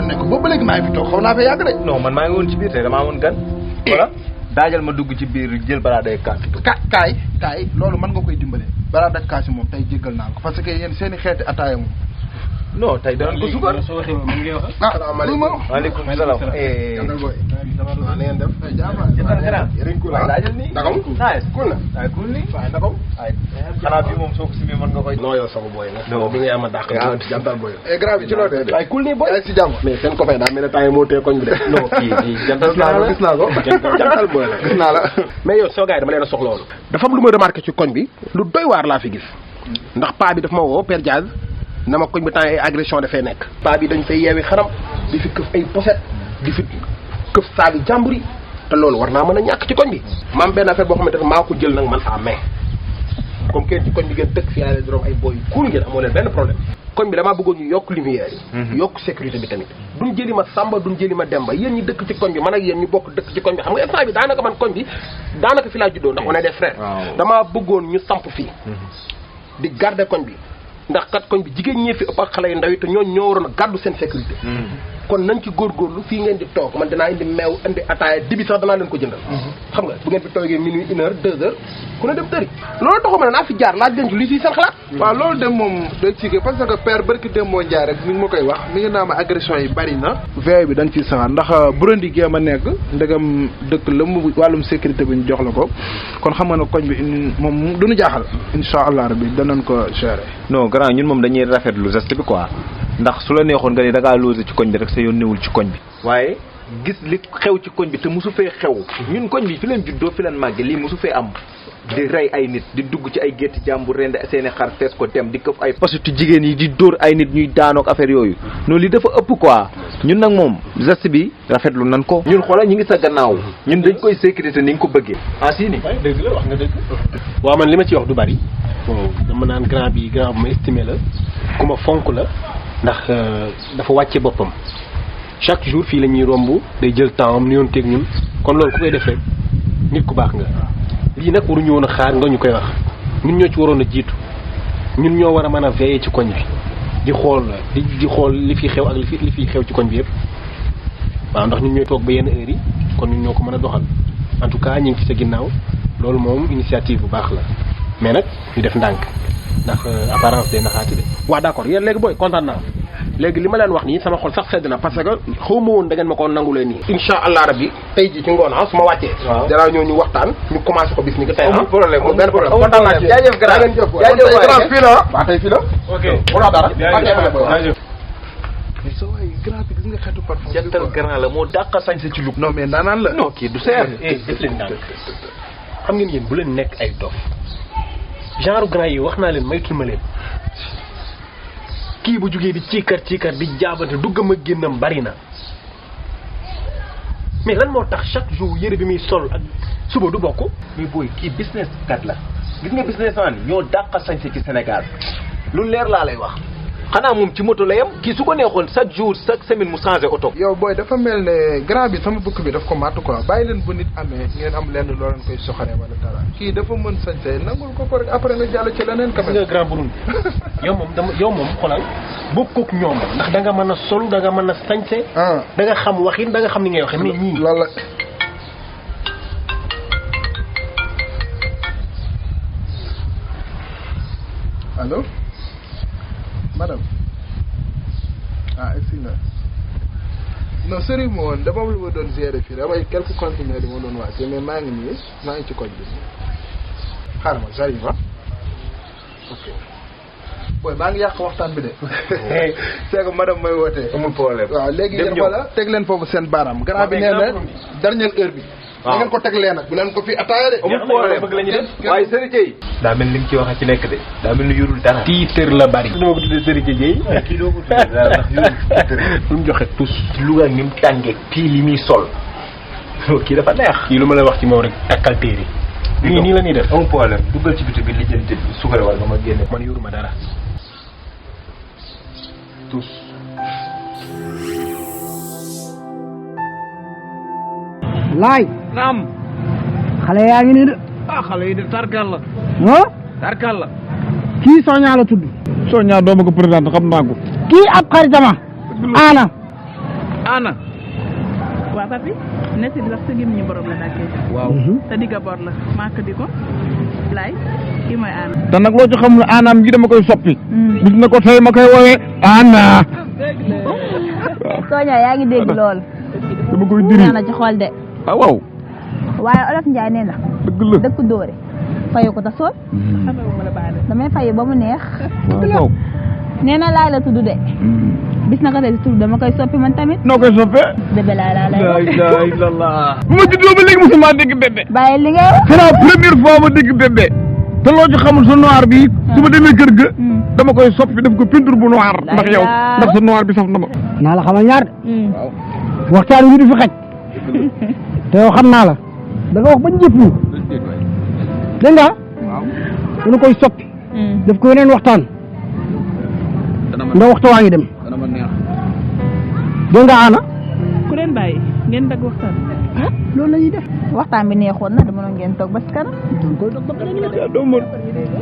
la nekk boobu ba léegi maa ngi fi toog xaw naa fa yàgg de. non man maa ngi woon ci biir te damaa woon gan. voilà daajal ma dugg ci biir jël balaa day kaas. kaay loolu mën nga koy dimbale balaa day kaas moom tey jéggal naa ko parce que yéen seen i xeeti ataaya moom. non tey danañ ko suukar. salaamaaleykum. maaleykum salaam. na ngeen def. laajal nii. ndagam. cool ni. ndagam. xanaa bii moom soo ko simee mën nga koy. non yow sama boy nga. non bi ngay am a dàq. jantal boy. grand bi ci loo dee de. waaye cool ni boy. si jàmm. mais seen copain daa mel ne temps yi moo tee koñ bi de. non kii jantal gis naa ko. jantal boy la gis naa la. mais yow soo gars yi dama leen a soxla woon. dafa am lu ma remarqué ci koñ bi lu doy waar laa fi gis ndax paa bi daf ma woo Père Diaz na ma koñ bi temps ay agression dafay nekk. paa bi dañ fay yeewi xaram di fi këf ay poset di fi këf saagi jàmbur yi te loolu war naa mën a ñàkk ci koñ bi. maam benn affaire boo xamante ne maa ko jël nag man à main comme kenn ci koñ bi ngeen dëkk fi yaa leen di ay boy yu cool ngeen amoo leen benn problème. koñ bi damaa bëggoon ñu yokk lumière yi. yokk sécurité bi tamit. duñ jëli ma Samba duñ jëli ma Demba yéen ñi dëkk ci koñ bi man ak yéen ñu bokk dëkk ci koñ bi xam nga instant bi daanaka man koñ bi daanaka fi laa juddoo ndax on est des frères. damaa bëggoon ñu samp fii di garder koñ bi ndax kat koñ bi jigéen ñee fi ëpp ak xale yu ndaw yi te ñooñu ñoo waroon a gàddu seen sécurité. kon nañ ci góorgóorlu fii ngeen di toog man dinaa indi meew indi ataaya dibi sax danaa leen ko jëndal. xam nga bu ngeen fi toogee minuit 1 heure 2 heures ku ne dem tëri. loolu taxaw ma ne naa fi jaar laaj leen ci li fii seen xalaat. waaw loolu dem moom day ciy parce que père barki dem moo njaay rek mi ngi ma koy wax mi ngi naa ma agression yi bari na. veille bi dañ ciy saxaar ndax Burundi gee ma nekk ndegam dëkk la mu wàllum sécurité bi ñu jox la ko kon xam nga ne koñ bi moom du ñu jaaxal incha allah rabbi danañ ko gérer. non grand ñun moom dañuy rafetlu geste bi quoi ndax su la neexoon nga ni da ngaa logé ci koñ bi rek sa yoon newul ci koñ bi. waaye gis li xew ci koñ bi te mosu fee xew ñun koñ bi fi leen juddoo fi leen màggee lii mosu fee am di rey ay nit di dugg ci ay gétti jàmbur rend seeni xar fees ko dem di këf ay postitu jigéen yi di dóor ay nit ñuy daanook affaire yooyu noonu li dafa ëpp quoi ñun nag moom geste bi rafetlu nan ko ñun xoolal ñu ngi sa gannaaw ñun dañ koy sécurité ni nga ko bëggee si ni dëgg la wax nga dëgg. waaw man li ma ci wax du bari bon dama naan grand bu ma estimé la ku ma fonk la ndax dafa wàcce boppam chaque jour fii la ñuy romb day jël temps am nuyoon teeg ñun kon loolu ku koy def rek nit ku baax nga lii nag waruñu woon a xaar nga ñu koy wax ñun ñoo ci waroon a jiitu ñun ñoo war a mën a veiller ci koñ bi di xool di xool li fi xew ak li fi xew ci koñ bi yëpp waaw ndax ñun ñooy toog ba yenn heures yi kon ñun ñoo ko mën a doxal en tout cas ñu ngi ci sa ginnaaw loolu moom initiative bu baax la mais nag ñu def ndànk ndax apparence day naxaati de. waaw d'accord yéen léegi booy kontaan naa léegi li ma leen wax nii sama xol sax sedd na parce que xaw ma woon da ngeen ma ko nangulee nii. incha allah rabbi tey jii ci ngoon su ma wàccee. waaw danaa ñëw ñu waxtaan ñu commencé ko bis ni que tey amul problème amul benn problème kontaan naa ci jaajëf grand jaajëf fii la waaw tey fii la. ok wala dara. mais sa waay grand bi gis nga xeetu parfum. jantal grand la moo dàqa sañ sa ci lu. non mais naanaan la. non kii du seer. def leen ndànk xam ngeen yéen bu leen nekk ay dof genre grand yi wax naa leen maytul ma leen kii bu jugee di ciikar di jaabante duggam ak génnam bari na mais lan moo tax chaque jour yëre bi muy sol ak suba du bokk. mais booy kii business kat la gis nga businessman yi ñoo dàqa sañse ci Sénégal lu leer laa lay wax xanaa moom ci moto la yam kii su ko neexoon chaque jour chaque semaine mu changé oto. yow booy dafa mel ne grand bi sama bukk bi daf ko màtt quoi bàyyi leen bu nit amee ngeen am lenn loo leen koy soxaree wala dara kii dafa mën sañse nangul ko rek après nga jàll ci leneen. quand même nga grand Burundi yow moom xoolal bokkook ñoom ndax da nga mën a solu da nga mën a sañse. da nga xam waxin da nga xam ni ngay waxee mais ñii. loolu la. allo. madame excuse non sëriñ ma woon dama am lu ma doon gérer fii damay quelques conteneurs yi ma doon wàcce mais maa ngi nii maa ngi ci koñ bi xaaral ma j'arrive ok booy maa ngi yàq waxtaan bi de c'est que madame may wootee amul problème waaw léegi yéen wala teg leen foofu seen baaraam grand bi nee na dernière heure bi da ngeen ko teg leen nag bu leen ko fi ataaya de amul problème bëgg lañu def waaye Serigne Dieye daa mel ni li nga ci wax ci nekk de daa mel ni yorul dara tiitër la bari dama ko tuddee Serigne Dieye kii doo ko tuddee dara ndax yorul tiitër lu mu joxe tous Louga ni mu tàngee kii li muy sol kii dafa neex kii lu ma la wax ci moom rek takkal téere yi nii la ñuy def amul problème duggal ci biti bi lijjanti sukare war nga ma génne man yoruma dara tous laay naam xale yaa ngi nii de xale yi de tarkal la tarkal la kii Soña la tudd Soña doomu ko président xam naa ko kii ab xaritama ana ana waa papi nett bi sax sa gémmiñu borom la dàkkee. waaw te digga bor la maa ko di ko laay kii mooy Anna. te nag loo ci xam ne anaam gi dama koy soppi gis na ko tey ma koy woowee ana Soña yaa ngi dégg loolu. dama koy diri na ci xool de. ah waaw waaye olof Njaay nee na. dëgg la dëkk dóore fayu ko ta sool. damay fayu ba mu neex. waaw nee na laay la tudd de. bis na ko tey tudd dama koy soppi man tamit. noo koy soppee bébé laay laa lay la wax. ilaha illallah bu ma juddoo ba léegi mosuma dégg bébé bàyyi li ngay wax. c'est la première fois ma dégg bébé te loo ci xamul sa noir bi su ma demee kër ga dama koy soppi def ko peinture bu noir ndax yow ndax sa noir bi saf na ma naa la xamal ñaar de waxtaan wi du fi xaj te yow xam naa la da nga wax ba njëpp ñu dégg nga dana koy soppi def ko yeneen waxtaan ndax waxtu waa ngi dem dégg nga Anna ku leen bàyyi ngeen dagg waxtaan. loolu la ñuy def. waxtaan bi neexoon na dama doon ngeen toog ba si kanam.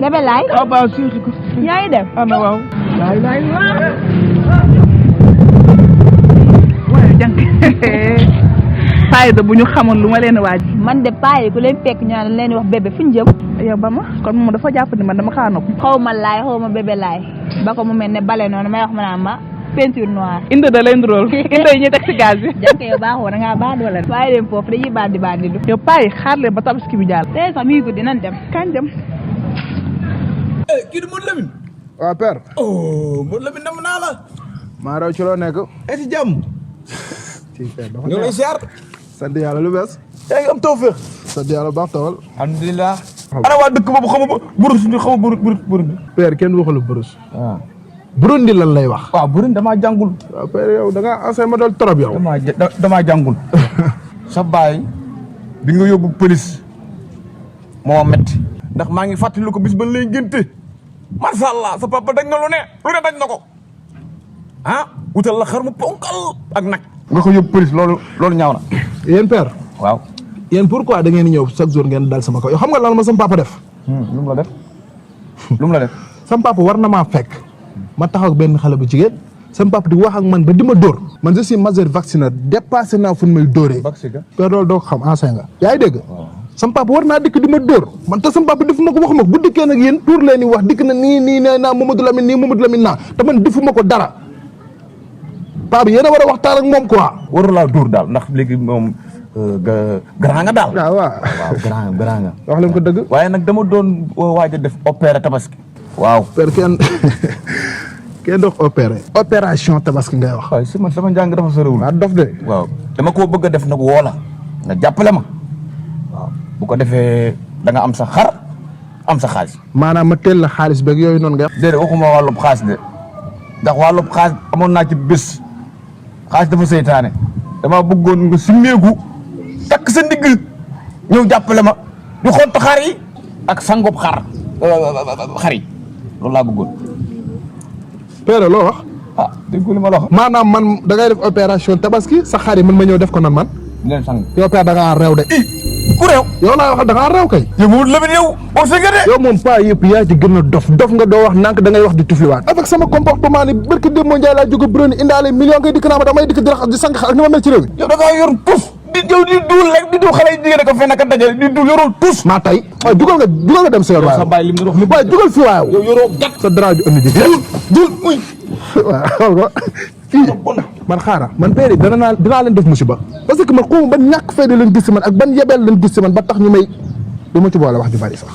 bébé laay. ah ba suuxi ko yaa ngi dem. ana waaw waaye jànk Fayda bu ñu xamoon lu ma leen waaj. man de paa yi ku leen fekk ñu naan leen wax bébé fu ñu jëm. yow ba ma kon moom dafa jàpp ni man dama xaa nopp. xaw ma laay xaw ma bébé laay ba ko mu mel ne bale noonu may wax ma naan ma peinture noire. inde da leen drôle inde yi ñuy teg si gaz bi. jànk yow baaxoo da ngaa baax doole. waaye dem foofu dañuy bandi bandi du. yow paa yi xaar leen ba tabaski bi jàll. tey sax mi ngi guddi nan dem. kañ dem. kii di Modou Lamine. waaw père. oh Modou Lamine nam naa la. maa raw ci loo nekk. ci jàmm. ci père dafa ñu ngi lay ziar. sant yàlla lu bees. yaa ngi am tawfeex. sant yàlla baax tawal. alhamdulilah. ana waa dëkk boobu xamu burus ñu xamu Burundi. père kenn waxalu Burus. waaw. Burundi lan lay wax. waaw Burundi damaa jàngul. waaw père yow da ngaa ancien modèle trop yow. damaa jàngul. sa baay bi nga yóbbu police moo metti ndax maa ngi fàttali ko bis ba lay gënte. macha allah sa papa dañ na lu ne dañ na ko. ah wutal la xar mu ponkal ak nag. nga ko yóbbu police loolu ñaaw na. yéen père. waaw. yéen pourquoi da ngeen di ñëw chaque jour ngeen dal sama kaw yow xam nga lan ma sama papa def. lu mu la def lu mu la def. sama papa war na maa fekk ma taxaw ak benn xale bu jigéen sama papa di wax ak man ba di ma dóor man je suis majeur vacciné dépassé naa fu may dóoree. vacciné père loolu doo ko xam enseigne nga. yaa ngi dégg. sama papa war naa dikk di ma dóor man te sama papa defuma ko waxuma ko bu dikkee nag yéen tuur leen di wax dikk na nii nee naa Mamadou Lamine nii Mamadou Lamine naa te man defuma ko dara paa bi yéen a war a waxtaan ak moom quoi. waru laa dóor daal ndax léegi moom grand nga daal. waaw grand nga. wax leen ko dëgg. waaye nag dama doon waaj a def opéré tabaski. waaw. père kenn dox opéré. opération tabaski ngay wax. waaw si man sama njàng dafa soriwul. waaw dof de. waaw dama koo bëgg a def nag woo la nga jàppale ma. waaw bu ko defee da nga am sa xar am sa xaalis. maanaam ma teel la xaalis beeg yooyu noonu nga. déedéet waxuma wàllub xaalis de ndax wàllub xaalis amoon naa ci bés xaalis dafa seytaane dama bëggoon nga simmeeku takk sa ndigg ñëw jàppale ma ñu xott xar yi ak sangub xar yi loolu laa bëggoon. père loo wax. ah dégg li ma la wax. maanaam man da ngay def opération tabaski sa xar yi man ma ñëw def ko nan man. di leen sang. yow père da ngaa réew de. ku réew. yow laa wax da ngaa réew kay. yow Mamadou Lamine yow on sait que de. yow moom pas yëpp yaa ci gën a dof nga doo wax nank da ngay wax di tufliwaat. avec sama comportement ni barki démb Ndiaye laa jóge Burundi indaale million ngay dikk naa ma damay dikk di raxas di sang xar ak ni ma mel ci réew mi. yow da ngaa yor tus. di duul rek di duul xale yi jigéen ko fenn ka dajale di duul yoroo tus. maa tey waaye jugal nga dem sa yoon waaye. sa bàyyi lim na wax lépp. waaye jugal fi waaye. yow yoroo gat. sa dara ju ëndi ji. duul muy. waaw xam nga fii man xaaral man père dinaa leen def musiba parce que man xaw ma ban ñàkk fayda leen gis si man ak ban yebeel leen gis si man ba tax ñu may du ma ci boole wax ju bari sax.